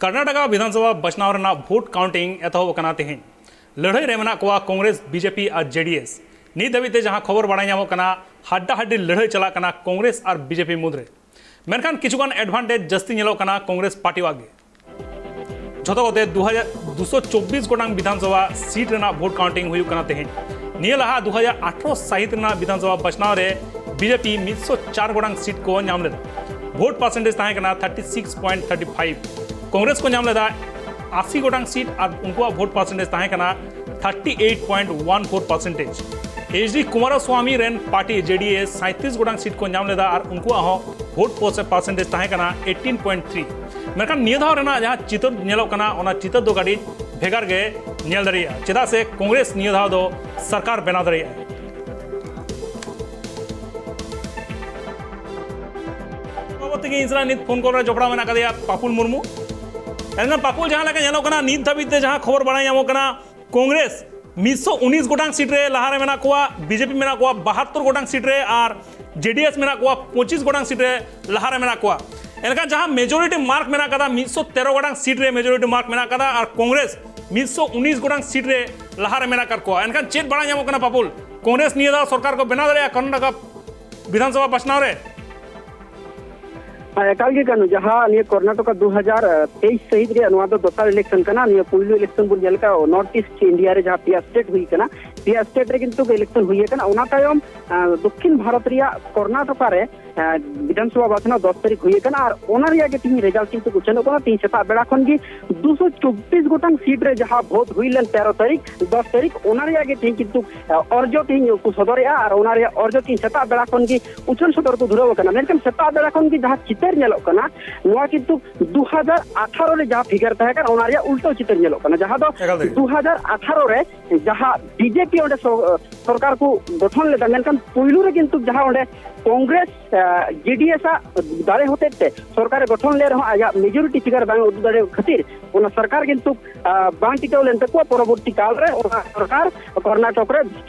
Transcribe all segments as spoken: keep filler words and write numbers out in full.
ᱠᱚᱨᱱᱟᱴᱚᱠᱟ ᱵᱤᱫᱷᱟᱱᱥᱚᱵᱷᱟ ᱵᱟᱪᱷᱱᱟᱣ ᱨᱮᱱᱟᱜ ᱵᱷᱳᱴ ᱠᱟᱣᱩᱱᱴᱤᱝ ᱮᱛᱚᱦᱚᱵ ᱟᱠᱟᱱᱟ ᱛᱮᱦᱮᱧ᱾ ᱞᱟᱹᱲᱦᱟᱹᱭ ᱨᱮ ᱢᱮᱱᱟᱜ ᱠᱚᱣᱟ ᱠᱚᱝᱜᱨᱮᱥ, ᱵᱤᱡᱮᱯᱤ ᱟᱨ ᱡᱮᱰᱤᱮᱥ᱾ ᱱᱤᱛ ᱫᱷᱟᱹᱵᱤᱡ ᱛᱮ ᱡᱟᱦᱟᱸ ᱠᱷᱚᱵᱚᱨ ᱵᱟᱲᱟᱭ ᱧᱟᱢᱚᱜ ᱠᱟᱱᱟ, ᱦᱟᱰᱰᱟᱦᱟᱰᱰᱤ ᱞᱟᱹᱲᱦᱟᱹᱭ ᱪᱟᱞᱟᱜ ᱠᱟᱱᱟ ᱠᱚᱝᱜᱨᱮᱥ ᱟᱨ ᱵᱤᱡᱮᱯᱤ ᱢᱩᱫᱽᱨᱮ᱾ ᱢᱮᱱᱠᱷᱟᱱ ᱠᱤᱪᱷᱩᱜᱟᱱ ᱮᱰᱵᱷᱟᱱᱴᱮᱡᱽ ᱡᱟᱹᱥᱛᱤ ᱧᱮᱞᱚᱜ ᱠᱟᱱᱟ ᱠᱚᱝᱜᱨᱮᱥ ᱯᱟᱨᱴᱤᱣᱟᱜ ᱜᱮ᱾ ᱡᱷᱚᱛᱚ ᱠᱚᱛᱮ ᱫᱩ ᱦᱟᱡᱟᱨ ᱫᱩᱥᱚ ᱪᱚᱵᱵᱤᱥ ᱜᱚᱴᱟᱝ ᱵᱤᱫᱷᱟᱱᱥᱚᱵᱷᱟ ᱥᱤᱴ ᱨᱮᱱᱟᱜ ᱵᱷᱳᱴ ᱠᱟᱣᱩᱱᱴᱤᱝ ᱦᱩᱭᱩᱜ ᱠᱟᱱᱟ ᱛᱮᱦᱮᱧ᱾ ᱱᱤᱭᱟᱹ ᱞᱟᱦᱟ ᱫᱩ ᱦᱟᱡᱟᱨ ᱟᱴᱷᱨᱚ ᱥᱟᱹᱦᱤᱛ ᱨᱮᱱᱟᱜ ᱵᱤᱫᱷᱟᱱᱥᱚᱵᱷᱟ ᱵᱟᱪᱷᱱᱟᱣ ᱨᱮ ᱵᱤᱡᱮᱯᱤ ᱢᱤᱫᱥᱚ ᱪᱟᱨ ᱜᱚᱴᱟᱝ ᱥᱤᱴ ᱠᱚ ᱧᱟᱢ ᱞᱮᱫᱟ᱾ ᱵᱷᱳᱴ ᱯᱟᱨᱥᱮᱱᱴᱮᱡᱽ ᱛᱟᱦᱮᱸ ᱠᱟᱱᱟ thirty six point thirty five. Congress ᱠᱚ ᱧᱟᱢ ᱞᱮᱫᱟ ᱟᱥᱤ ᱜᱚᱴᱟᱝ ᱥᱤᱴ ᱟᱨ ᱩᱱᱠᱩᱣᱟᱜ ᱵᱷᱳᱴ ᱯᱟᱨᱥᱮᱱᱴᱮᱡᱽ ᱛᱟᱦᱮᱸ ᱠᱟᱱᱟ thirty eight point one four percentage. H D Kumaraswamy ᱨᱮᱱ ᱯᱟᱨᱴᱤ ᱡᱮᱰᱤᱮᱥ ᱥᱟᱸᱭᱛᱨᱤᱥ ᱜᱚᱴᱟᱝ ᱥᱤᱴ ᱠᱚ ᱧᱟᱢ ᱞᱮᱫᱟ ᱟᱨ ᱩᱱᱠᱩᱣᱟᱜ ᱦᱚᱸ ᱵᱷᱳᱴ ᱯᱟᱨᱥᱮᱱᱴᱮᱡᱽ ᱛᱟᱦᱮᱸ ᱠᱟᱱᱟ ᱮᱭᱤᱴᱤᱱ ᱯᱚᱭᱮᱱᱴ ᱛᱷᱨᱤ᱾ ᱢᱮᱱᱠᱷᱟᱱ ᱱᱤᱭᱟᱹ ᱫᱷᱟᱣ ᱨᱮᱱᱟᱜ ᱡᱟᱦᱟᱸ ᱪᱤᱛᱟᱹᱨ ᱧᱮᱞᱚᱜ ᱠᱟᱱᱟ, ᱚᱱᱟ ᱪᱤᱛᱟᱹᱨ ᱫᱚ ᱠᱟᱹᱴᱤᱡ ᱵᱷᱮᱜᱟᱨ ᱜᱮ ᱧᱮᱞ ᱫᱟᱲᱮᱭᱟᱜᱼᱟ᱾ ᱪᱮᱫᱟᱜ ᱥᱮ ᱠᱚᱝᱜᱨᱮᱥ ᱱᱤᱭᱟᱹ ᱫᱷᱟᱣ ᱫᱚ ᱥᱚᱨᱠᱟᱨ ᱵᱮᱱᱟᱣ ᱫᱟᱲᱮᱭᱟᱜᱼᱟ᱾ ᱵᱟᱵᱚᱫ ᱛᱮᱜᱮ ᱤᱧ ᱥᱟᱞᱟᱜ ᱱᱤᱛ ᱯᱷᱳᱱ ᱠᱚᱞ ᱨᱮ ᱡᱚᱯᱲᱟᱣ ᱢᱮᱱᱟᱜ ᱟᱠᱟᱫᱮᱭᱟ ᱯᱟᱯᱩᱞ ᱢᱩᱨᱢᱩ᱾ ᱮᱱᱠᱷᱟᱱ ᱯᱟᱯᱩᱞ, ᱡᱟᱦᱟᱸ ᱞᱮᱠᱟ ᱧᱮᱞᱚᱜ ᱠᱟᱱᱟ, ᱱᱤᱛ ᱫᱷᱟᱹᱵᱤᱡ ᱛᱮ ᱡᱟᱦᱟᱸ ᱠᱷᱚᱵᱚᱨ ᱵᱟᱲᱟᱭ ᱧᱟᱢᱚᱜ ᱠᱟᱱᱟ, ᱠᱚᱝᱜᱨᱮᱥ ᱢᱤᱫᱥᱚ ᱩᱱᱤᱥ ᱜᱚᱴᱟᱝ ᱥᱤᱴ ᱨᱮ ᱞᱟᱦᱟ ᱨᱮ ᱢᱮᱱᱟᱜ ᱠᱚᱣᱟ, ᱵᱤᱡᱮᱯᱤ ᱢᱮᱱᱟᱜ ᱠᱚᱣᱟ ᱵᱟᱦᱟᱛᱛᱳᱨ ᱜᱚᱴᱟᱝ ᱥᱤᱴ ᱨᱮ, ᱟᱨ ᱡᱮᱰᱤᱮᱥ ᱢᱮᱱᱟᱜ ᱠᱚᱣᱟ ᱯᱚᱸᱪᱤᱥ ᱜᱚᱴᱟᱝ ᱥᱤᱴ ᱨᱮ ᱞᱟᱦᱟ ᱨᱮ ᱢᱮᱱᱟᱜ ᱠᱚᱣᱟ᱾ ᱮᱱᱠᱷᱟᱱ ᱡᱟᱦᱟᱸ ᱢᱮᱡᱚᱨᱤᱴᱤ ᱢᱟᱨᱠ ᱢᱮᱱᱟᱜ ᱠᱟᱫᱟ, ᱢᱤᱫᱥᱚ ᱛᱮᱨᱚ ᱜᱚᱴᱟᱝ ᱥᱤᱴ ᱨᱮ ᱢᱮᱡᱚᱨᱤᱴᱤ ᱢᱟᱨᱠ ᱢᱮᱱᱟᱜ ᱠᱟᱫᱟ, ᱟᱨ ᱠᱚᱝᱜᱨᱮᱥ ᱢᱤᱫᱥᱚ ᱩᱱᱤᱥ ᱜᱚᱴᱟᱝ ᱥᱤᱴ ᱨᱮ ᱞᱟᱦᱟ ᱨᱮ ᱢᱮᱱᱟᱜ ᱟᱠᱟᱫ ᱠᱚᱣᱟ᱾ ᱮᱱᱠᱷᱟᱱ ᱪᱮᱫ ᱵᱟᱲᱟᱭ ᱧᱟᱢᱚᱜ ᱠᱟᱱᱟ ᱯᱟᱯᱩᱞ, ᱠᱚᱝᱜᱨᱮᱥ ᱱᱤᱭᱟᱹ ᱫᱷᱟᱣ ᱥᱚᱨᱠᱟᱨ ᱠᱚ ᱵᱮᱱᱟᱣ ᱫᱟᱲᱮᱭᱟᱜᱼᱟ ᱠᱚᱨᱱᱟᱴᱚᱠᱟ ᱵᱤᱫᱷᱟᱱᱥᱚᱵᱷᱟ ᱵᱟᱪᱷᱱᱟᱣ ᱨᱮ? ᱦᱮᱸ, ᱮᱠᱟᱞ ᱜᱮ ᱠᱟᱱᱩ, ᱡᱟᱦᱟᱸ ᱱᱤᱭᱟᱹ ᱠᱚᱨᱱᱟᱴᱚᱠᱟ ᱫᱩ ᱦᱟᱡᱟᱨ ᱛᱮᱭᱤᱥ ᱥᱟᱹᱦᱤᱛ ᱨᱮᱭᱟᱜ ᱱᱚᱣᱟ ᱫᱚ ᱫᱚᱥᱟᱨ ᱤᱞᱮᱠᱥᱚᱱ ᱠᱟᱱᱟ᱾ ᱱᱤᱭᱟᱹ ᱯᱩᱭᱞᱩ ᱤᱞᱮᱠᱥᱚᱱ ᱵᱚᱱ ᱧᱮᱞ ᱠᱟᱜᱼᱟ, ᱱᱚᱨᱛᱷ ᱤᱥᱴ ᱤᱱᱰᱤᱭᱟ ᱨᱮ ᱡᱟᱦᱟᱸ ᱯᱮᱭᱟ ᱥᱴᱮᱴ ᱦᱩᱭ ᱠᱟᱱᱟ, ᱯᱮᱭᱟ ᱥᱴᱮᱴ ᱨᱮ ᱠᱤᱱᱛᱩ ᱤᱞᱮᱠᱥᱚᱱ ᱦᱩᱭ ᱟᱠᱟᱱᱟ᱾ ᱚᱱᱟ ᱛᱟᱭᱚᱢ, ᱟᱸ, ᱫᱚᱠᱠᱷᱤᱱ ᱵᱷᱟᱨᱚᱛ ᱨᱮᱭᱟᱜ ᱠᱚᱨᱱᱟᱴᱚᱠᱟ ᱨᱮ, ᱟᱸ, ᱵᱤᱫᱷᱟᱱᱥᱚᱵᱷᱟ ᱵᱟᱪᱷᱱᱟᱣ ᱫᱚᱥ ᱛᱟᱹᱨᱤᱠᱷ ᱦᱩᱭ ᱟᱠᱟᱱᱟ᱾ ᱟᱨ ᱚᱱᱟ ᱨᱮᱭᱟᱜ ᱜᱮ ᱛᱤᱦᱤᱧ ᱨᱮᱡᱟᱞᱴ ᱠᱤᱱᱛᱩ ᱩᱪᱷᱟᱹᱱᱚᱜ ᱠᱟᱱᱟ᱾ ᱛᱤᱦᱤᱧ ᱥᱮᱛᱟᱜ ᱵᱮᱲᱟ ᱠᱷᱚᱱ ᱜᱮ ᱫᱩᱥᱚ ᱪᱚᱵᱵᱤᱥ ᱜᱚᱴᱟᱝ ᱥᱤᱴ ᱨᱮ ᱡᱟᱦᱟᱸ ᱵᱷᱳᱴ ᱦᱩᱭ ᱞᱮᱱ ᱛᱮᱨᱚ ᱛᱟᱹᱨᱤᱠᱷ, ᱫᱚᱥ ᱛᱟᱹᱨᱤᱠᱷ, ᱚᱱᱟ ᱨᱮᱭᱟᱜ ᱜᱮ ᱛᱤᱦᱤᱧ ᱠᱤᱱᱛᱩ, ᱟᱸ, ᱚᱨᱡᱚ ᱛᱤᱦᱤᱧ ᱠᱚ ᱥᱚᱫᱚᱨᱮᱜᱼᱟ᱾ ᱟᱨ ᱚᱱᱟ ᱨᱮᱭᱟᱜ ᱚᱨᱡᱚ ᱛᱤᱦᱤᱧ ᱥᱮᱛᱟᱜ ᱵᱮᱲᱟ ᱠᱷᱚᱱ ᱜᱮ ᱩᱪᱷᱟᱹᱱ ᱥᱚᱫᱚᱨ ᱠᱚ ᱫᱷᱩᱨᱟᱹᱣ ᱟᱠᱟᱱᱟ᱾ ᱢᱮᱱᱠᱷᱟᱱ ᱥᱮᱛᱟᱜ ᱵᱮᱲᱟ ᱠᱷᱚᱱ ᱜᱮ ᱡᱟᱦᱟᱸ ᱪᱤᱛᱟᱹᱨ ᱧᱮᱞᱚᱜ ᱠᱟᱱᱟ, ᱱᱚᱣᱟ ᱠᱤᱱᱛᱩ ᱫᱩ ᱦᱟᱡᱟᱨ ᱟᱴᱷᱟᱨᱚ ᱨᱮ ᱡᱟᱦᱟᱸ ᱯᱷᱤᱜᱟᱨ ᱛᱟᱦᱮᱸ ᱠᱟᱱᱟ, ᱚᱱᱟ ᱨᱮᱭᱟᱜ ᱩᱞᱴᱟᱹ ᱪᱤᱛᱟᱹᱨ ᱧᱮᱞᱚᱜ ᱠᱟᱱᱟ᱾ ᱡᱟᱦᱟᱸ ᱫᱚ ᱮᱠᱟᱞ ᱛᱮᱜᱮ᱾ ᱫᱩ ᱦᱟᱡᱟᱨ ᱟᱴᱷᱟᱨᱚ ᱨᱮ ᱡᱟᱦᱟᱸ ᱵᱤᱡᱮᱯᱤ ᱚᱸᱰᱮ ᱥᱚ-, ᱥᱚᱨᱠᱟᱨ ᱠᱚ ᱜᱚᱴᱷᱚᱱ ᱞᱮᱫᱟ, ᱢᱮᱱᱠᱷᱟᱱ ᱯᱩᱭᱞᱩ ᱨᱮ ᱠᱤᱱᱛᱩ ᱡᱟᱦᱟᱸ ᱚᱸᱰᱮ ᱠᱚᱝᱜᱨᱮᱥ, ᱟ, ᱡᱮᱰᱤᱮᱥ ᱟᱜ ᱫᱟᱲᱮ ᱦᱚᱛᱮᱡ ᱛᱮ ᱥᱚᱨᱠᱟᱨ ᱮ ᱜᱚᱴᱷᱚᱱ ᱞᱮᱫ ᱨᱮᱦᱚᱸ, ᱟᱭᱟᱜ ᱢᱮᱡᱚᱨᱤᱴᱤ ᱯᱷᱤᱜᱟᱨ ᱵᱟᱝ ᱩᱫᱩᱜ ᱫᱟᱲᱮᱭᱟᱜ ᱠᱷᱟᱹᱛᱤᱨ ᱚᱱᱟ ᱥᱚᱨᱠᱟᱨ ᱠᱤᱱᱛᱩ, ᱟ, ᱵᱟᱝ ᱴᱤᱠᱟᱹᱣ ᱞᱮᱱ ᱛᱟᱠᱚᱣᱟ᱾ ᱯᱚᱨᱚᱵᱚᱨᱛᱤ ᱠᱟᱞ ᱨᱮ ᱚᱱᱟ ᱥᱚᱨᱠᱟᱨ ᱠᱚᱨᱱᱟᱴᱚᱠ ᱨᱮ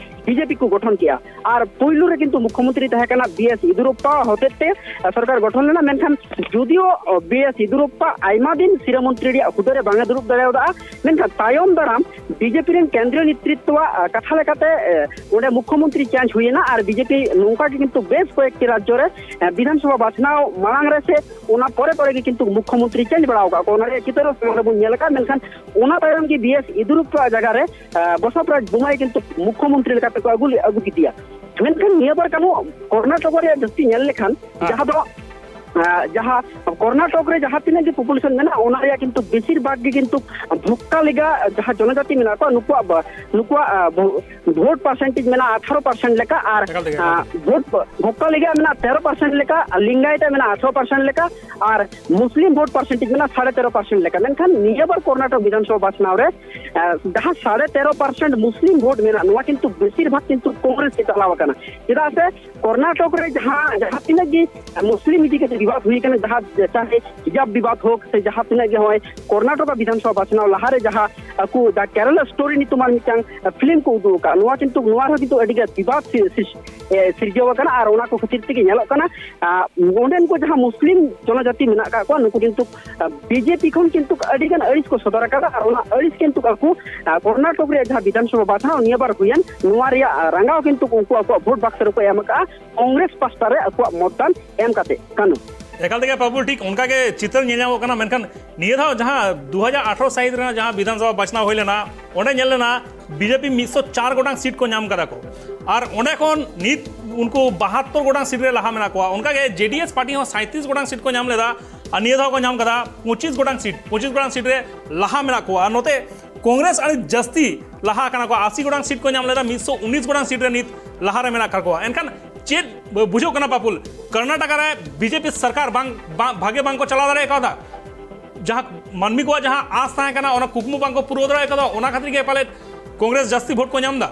ᱵᱤᱡᱮᱯᱤ ᱠᱚ ᱜᱚᱴᱷᱚᱱ ᱠᱮᱜᱼᱟ᱾ ᱟᱨ ᱯᱩᱭᱞᱩ ᱨᱮ ᱠᱤᱱᱛᱩ ᱢᱩᱠᱷᱭᱚᱢᱚᱱᱛᱨᱤ ᱛᱟᱦᱮᱸ ᱠᱟᱱᱟ ᱵᱤ ᱮᱥ ᱭᱮᱫᱩᱨᱚᱯᱯᱟ ᱦᱚᱛᱮᱛᱮ ᱥᱚᱨᱠᱟᱨ ᱜᱚᱴᱷᱚᱱ ᱞᱮᱱᱟ, ᱢᱮᱱᱠᱷᱟᱱ ᱡᱩᱫᱤᱭᱳ ᱵᱤ ᱮᱥ ᱭᱮᱫᱩᱨᱚᱯᱯᱟ ᱟᱭᱢᱟ ᱫᱤᱱ ᱥᱤᱨᱟᱹ ᱢᱚᱱᱛᱨᱤ ᱨᱮᱭᱟᱜ ᱦᱩᱫᱟᱹ ᱨᱮ ᱵᱟᱝ ᱮ ᱫᱩᱲᱩᱵ ᱫᱟᱲᱮᱭᱟᱫᱟ, ᱢᱮᱱᱠᱷᱟᱱ ᱛᱟᱭᱚᱢ ᱫᱟᱨᱟᱢ ᱵᱤᱡᱮᱯᱤ ᱨᱮᱱ ᱠᱮᱱᱫᱨᱤᱭᱚ ᱱᱮᱛᱨᱤᱛᱵᱚᱣᱟᱜ ᱠᱟᱛᱷᱟ ᱞᱮᱠᱟᱛᱮ ᱚᱸᱰᱮ ᱢᱩᱠᱷᱭᱚᱢᱚᱱᱛᱨᱤ ᱪᱮᱧᱡᱽ ᱦᱩᱭᱮᱱᱟ ᱟᱨ ᱵᱤᱡᱮᱯᱤ ᱱᱚᱝᱠᱟ ᱜᱮ ᱠᱤᱱᱛᱩ ᱵᱮᱥ ᱠᱚᱭᱮᱠᱴᱤ ᱨᱟᱡᱽᱡᱚ ᱨᱮ ᱵᱤᱫᱷᱟᱱᱥᱚᱵᱷᱟ ᱵᱟᱪᱷᱱᱟᱣ ᱢᱟᱲᱟᱝ ᱨᱮ ᱥᱮ ᱚᱱᱟ ᱯᱚᱨᱮ ᱯᱚᱨᱮ ᱜᱮ ᱠᱤᱱᱛᱩ ᱢᱩᱠᱷᱭᱚᱢᱚᱱᱛᱨᱤ ᱪᱮᱧᱡᱽ ᱵᱟᱲᱟ ᱟᱠᱟᱫ ᱠᱚ, ᱚᱱᱟ ᱨᱮᱭᱟᱜ ᱪᱤᱛᱟᱹᱨ ᱦᱚᱸ ᱥᱟᱢᱟᱝ ᱨᱮᱵᱚᱱ ᱧᱮᱞ ᱟᱠᱟᱫ᱾ ᱢᱮᱱᱠᱷᱟᱱ ᱚᱱᱟ ᱛᱟᱭᱚᱢ ᱜᱮ ᱵᱤ ᱮᱥ ᱭᱮᱫᱩᱨᱚᱯᱯᱟᱣᱟᱜ ᱡᱟᱭᱜᱟ ᱨᱮ ᱵᱚᱥᱚᱵᱨᱟᱡᱽ ᱵᱚᱢᱟᱭ ᱠᱤᱱᱛᱩ ᱢᱩᱠᱷᱭᱚᱢᱚᱱᱛᱨᱤ ᱞᱮᱠᱟᱛᱮ ᱠᱚ ᱟᱹᱜᱩ ᱞᱮ- ᱟᱹᱜᱩ ᱠᱮᱫᱮᱭᱟ᱾ ᱢᱮᱱᱠᱷᱟᱱ ᱱᱤᱭᱟᱹ ᱵᱟᱨ ᱠᱟᱱᱩ ᱠᱚᱨᱱᱟᱴᱚᱠ ᱨᱮᱭᱟᱜ ᱡᱟᱹᱥᱛᱤ ᱧᱮᱞ ᱞᱮᱠᱷᱟᱱ ᱡᱟᱦᱟᱸ ᱫᱚ ᱡᱟᱦᱟᱸ ᱠᱚᱨᱱᱟᱴᱚᱠ ᱨᱮ ᱡᱟᱦᱟᱸ ᱛᱤᱱᱟᱹᱜ ᱜᱮ ᱯᱚᱯᱩᱞᱮᱥᱚᱱ ᱢᱮᱱᱟᱜᱼᱟ, ᱚᱱᱟ ᱨᱮᱭᱟᱜ ᱠᱤᱱᱛᱩ ᱵᱮᱥᱤᱨ ᱵᱷᱟᱜᱽ ᱜᱮ ᱠᱤᱱᱛᱩ ᱵᱷᱚᱠᱠᱟ ᱞᱮᱜᱟ ᱡᱟᱦᱟᱸ ᱡᱚᱱᱚᱡᱟᱛᱤ ᱢᱮᱱᱟᱜ ᱠᱚᱣᱟ, ᱱᱩᱠᱩᱣᱟᱜ ᱱᱩᱠᱩᱣᱟᱜ ᱵᱷᱳᱴ ᱯᱟᱨᱥᱮᱱᱴᱮᱡᱽ ᱢᱮᱱᱟᱜᱼᱟ ᱟᱴᱷᱟᱨᱚ ᱯᱟᱨᱥᱮᱱᱴ ᱞᱮᱠᱟ᱾ ᱟᱨ ᱵᱷᱳᱴ ᱵᱷᱚᱠᱠᱟ ᱞᱮᱜᱟ ᱢᱮᱱᱟᱜᱼᱟ ᱛᱮᱨᱚ ᱯᱟᱨᱥᱮᱱᱴ ᱞᱮᱠᱟ, ᱞᱤᱝᱜᱟᱭᱤᱛ ᱢᱮᱱᱟᱜᱼᱟ ᱟᱴᱷᱟᱨᱚ ᱯᱟᱨᱥᱮᱱᱴ ᱞᱮᱠᱟ, ᱟᱨ ᱢᱩᱥᱞᱤᱢ ᱵᱷᱳᱴ ᱯᱟᱨᱥᱮᱱᱴᱮᱡᱽ ᱢᱮᱱᱟᱜᱼᱟ ᱥᱟᱲᱮ ᱛᱮᱨᱚ ᱯᱟᱨᱥᱮᱱᱴ ᱞᱮᱠᱟ᱾ ᱢᱮᱱᱠᱷᱟᱱ ᱱᱤᱭᱟᱹ ᱵᱟᱨ ᱠᱚᱨᱱᱟᱴᱚᱠ ᱵᱤᱫᱷᱟᱱᱥᱚᱵᱷᱟ ᱵᱟᱪᱷᱱᱟᱣ ᱨᱮ ᱡᱟᱦᱟᱸ ᱥᱟᱲᱮ ᱛᱮᱨᱚ ᱯᱟᱨᱥᱮᱱᱴ ᱢᱩᱥᱞᱤᱢ ᱵᱷᱳᱴ ᱢᱮᱱᱟᱜᱼᱟ, ᱱᱚᱣᱟ ᱠᱤᱱᱛᱩ ᱵᱮᱥᱤᱨ ᱵᱷᱟᱜᱽ ᱠᱤᱱᱛᱩ ᱠᱚᱝᱜᱨᱮᱥ ᱜᱮ ᱪᱟᱞᱟᱣ ᱟᱠᱟᱱᱟ᱾ ᱪᱮᱫᱟᱜ ᱥᱮ ᱠᱚᱨᱱᱟᱴᱚᱠ ᱨᱮ ᱡᱟᱦᱟᱸ ᱡᱟᱦᱟᱸ ᱛᱤᱱᱟᱹᱜ ᱜᱮ ᱢᱩᱥᱞᱤᱢ ᱤᱫᱤ ᱠᱟᱛᱮ ᱵᱤᱵᱟᱫ ᱦᱩᱭ ᱟᱠᱟᱱᱟ, ᱡᱟᱦᱟᱸ ᱪᱟᱦᱮ ᱦᱤᱡᱟᱵ ᱵᱤᱵᱟᱫ ᱦᱳᱠ ᱥᱮ ᱡᱟᱦᱟᱸ ᱛᱤᱱᱟᱹᱜ ᱜᱮ ᱱᱚᱜᱼᱚᱭ ᱠᱚᱨᱱᱟᱴᱚᱠ ᱵᱤᱫᱷᱟᱱᱥᱚᱵᱷᱟ ᱵᱟᱪᱷᱱᱟᱣ ᱞᱟᱦᱟᱨᱮ ᱡᱟᱦᱟᱸ ᱟᱠᱚ ᱫᱟ ᱠᱮᱨᱟᱞᱟ ᱥᱴᱳᱨᱤ ᱧᱩᱛᱩᱢᱟᱱ ᱢᱤᱫᱴᱟᱝ ᱯᱷᱤᱞᱢ ᱠᱚ ᱩᱫᱩᱜ ᱟᱠᱟᱫ, ᱱᱚᱣᱟ ᱠᱤᱱᱛᱩ ᱱᱚᱣᱟ ᱨᱮᱦᱚᱸ ᱠᱤᱱᱛᱩ ᱟᱹᱰᱤ ᱜᱟᱱ ᱵᱤᱵᱟᱫ ᱥᱤᱨᱡᱟᱹᱣ ᱟᱠᱟᱱᱟ᱾ ᱟᱨ ᱚᱱᱟ ᱠᱚ ᱠᱷᱟᱹᱛᱤᱨ ᱛᱮᱜᱮ ᱧᱮᱞᱚᱜ ᱠᱟᱱᱟ ᱚᱸᱰᱮᱱ ᱠᱚ ᱡᱟᱦᱟᱸ ᱢᱩᱥᱞᱤᱢ ᱡᱚᱱᱚᱡᱟᱛᱤ ᱢᱮᱱᱟᱜ ᱟᱠᱟᱫ ᱠᱚᱣᱟ, ᱱᱩᱠᱩ ᱠᱤᱱᱛᱩ ᱵᱤᱡᱮᱯᱤ ᱠᱷᱚᱱ ᱠᱤᱱᱛᱩ ᱟᱹᱰᱤ ᱜᱟᱱ ᱟᱹᱲᱤᱥ ᱠᱚ ᱥᱚᱫᱚᱨ ᱟᱠᱟᱫᱟ᱾ ᱟᱨ ᱚᱱᱟ ᱟᱹᱲᱤᱥ ᱠᱤᱱᱛᱩ ᱟᱠᱚ ᱠᱚᱨᱱᱟᱴᱚᱠ ᱨᱮᱭᱟᱜ ᱡᱟᱦᱟᱸ ᱵᱤᱫᱷᱟᱱᱥᱚᱵᱷᱟ ᱵᱟᱪᱷᱱᱟᱣ ᱱᱤᱭᱟᱹ ᱵᱟᱨ ᱦᱩᱭᱮᱱ, ᱱᱚᱣᱟ ᱨᱮᱭᱟᱜ ᱨᱟᱸᱜᱟᱣ ᱠᱤᱱᱛᱩ ᱩᱱᱠᱩ ᱟᱠᱚᱣᱟᱜ ᱵᱷᱳᱴ ᱵᱟᱠᱥᱚ ᱨᱮᱠᱚ ᱮᱢ ᱟᱠᱟᱫᱼᱟ ᱠᱚᱝᱜᱨᱮᱥ ᱯᱟᱥᱴᱟ ᱨᱮ ᱟᱠᱚᱣᱟᱜ ᱢᱚᱛᱫᱟᱱ ᱮᱢ ᱠᱟᱛᱮ᱾ ᱠᱟᱱᱩ᱾ ᱮᱠᱟᱞ ᱛᱮᱜᱮ ᱯᱟᱵᱩᱞ, ᱴᱷᱤᱠ ᱚᱱᱠᱟ ᱜᱮ ᱪᱤᱛᱟᱹᱨ ᱧᱮᱞ ᱧᱟᱢᱚᱜ ᱠᱟᱱᱟ᱾ ᱢᱮᱱᱠᱷᱟᱱ ᱱᱤᱭᱟᱹ ᱫᱷᱟᱣ ᱡᱟᱦᱟᱸ ᱫᱩ ᱦᱟᱡᱟᱨ ᱟᱴᱷᱨᱚ ᱥᱟᱹᱦᱤᱛ ᱨᱮᱱᱟᱜ ᱡᱟᱦᱟᱸ ᱵᱤᱫᱷᱟᱱᱥᱚᱵᱷᱟ ᱵᱟᱪᱷᱱᱟᱣ ᱦᱩᱭ ᱞᱮᱱᱟ, ᱚᱸᱰᱮ ᱧᱮᱞ ᱞᱮᱱᱟ ᱵᱤᱡᱮᱯᱤ ᱢᱤᱫᱥᱚ ᱪᱟᱨ ᱜᱚᱴᱟᱝ ᱥᱤᱴ ᱠᱚ ᱧᱟᱢ ᱠᱟᱫᱟ ᱠᱚ, ᱟᱨ ᱚᱸᱰᱮ ᱠᱷᱚᱱ ᱱᱤᱛ ᱩᱱᱠᱩ ᱵᱟᱦᱟᱛᱛᱳᱨ ᱜᱚᱴᱟᱝ ᱥᱤᱴ ᱨᱮ ᱞᱟᱦᱟ ᱢᱮᱱᱟᱜ ᱠᱚᱣᱟ᱾ ᱚᱱᱠᱟ ᱜᱮ ᱡᱮ ᱰᱤ ᱮᱥ ᱯᱟᱨᱴᱤ ᱦᱚᱸ ᱥᱟᱸᱭᱛᱨᱤᱥ ᱜᱚᱴᱟᱝ ᱥᱤᱴ ᱠᱚ ᱧᱟᱢ ᱞᱮᱫᱟ, ᱟᱨ ᱱᱤᱭᱟᱹ ᱫᱷᱟᱣ ᱠᱚ ᱧᱟᱢ ᱠᱟᱫᱟ ᱯᱚᱸᱪᱤᱥ ᱜᱚᱴᱟᱝ ᱥᱤᱴ, ᱯᱚᱸᱪᱤᱥ ᱜᱚᱴᱟᱝ ᱥᱤᱴ ᱨᱮ ᱞᱟᱦᱟ ᱢᱮᱱᱟᱜ ᱠᱚᱣᱟ᱾ ᱟᱨ ᱱᱚᱛᱮ ᱠᱚᱝᱜᱨᱮᱥ ᱟᱹᱰᱤ ᱡᱟᱹᱥᱛᱤ ᱞᱟᱦᱟ ᱟᱠᱟᱱᱟ ᱠᱚ, ᱟᱥᱤ ᱜᱚᱴᱟᱝ ᱥᱤᱴ ᱠᱚ ᱧᱟᱢ ᱞᱮᱫᱟ, ᱢᱤᱫᱥᱚ ᱩᱱᱤᱥ ᱜᱚᱴᱟᱝ ᱥᱤᱴ ᱨᱮ ᱱᱤᱛ ᱞᱟᱦᱟ ᱨᱮ ᱢᱮᱱᱟᱜ ᱟᱠᱟᱫ ᱠᱚᱣᱟ᱾ ᱮᱱᱠᱷᱟᱱ ᱪᱮᱫ ᱵᱩᱡᱷᱟᱹᱜ ᱠᱟᱱᱟ ᱯᱟᱯᱩᱞ, ᱠᱚᱨᱱᱟᱴᱚᱠ ᱨᱮ ᱵᱤᱡᱮᱯᱤ ᱥᱚᱨᱠᱟᱨ ᱵᱟᱝ, ᱵᱟᱝ, ᱵᱷᱟᱜᱮ ᱵᱟᱝ ᱠᱚ ᱪᱟᱞᱟᱣ ᱫᱟᱲᱮ ᱠᱟᱣᱫᱟ? ᱡᱟᱦᱟᱸ ᱢᱟᱹᱱᱢᱤ ᱠᱚᱣᱟᱜ ᱡᱟᱦᱟᱸ ᱟᱸᱥ ᱛᱟᱦᱮᱸ ᱠᱟᱱᱟ, ᱚᱱᱟ ᱠᱩᱠᱢᱩ ᱵᱟᱝ ᱠᱚ ᱯᱩᱨᱟᱹᱣ ᱫᱟᱲᱮ ᱠᱟᱣᱫᱟ, ᱚᱱᱟ ᱠᱷᱟᱹᱛᱤᱨ ᱜᱮ ᱯᱟᱞᱮᱫ ᱠᱚᱝᱜᱨᱮᱥ ᱡᱟᱹᱥᱛᱤ ᱵᱷᱳᱴ ᱠᱚ ᱧᱟᱢ ᱮᱫᱟ᱾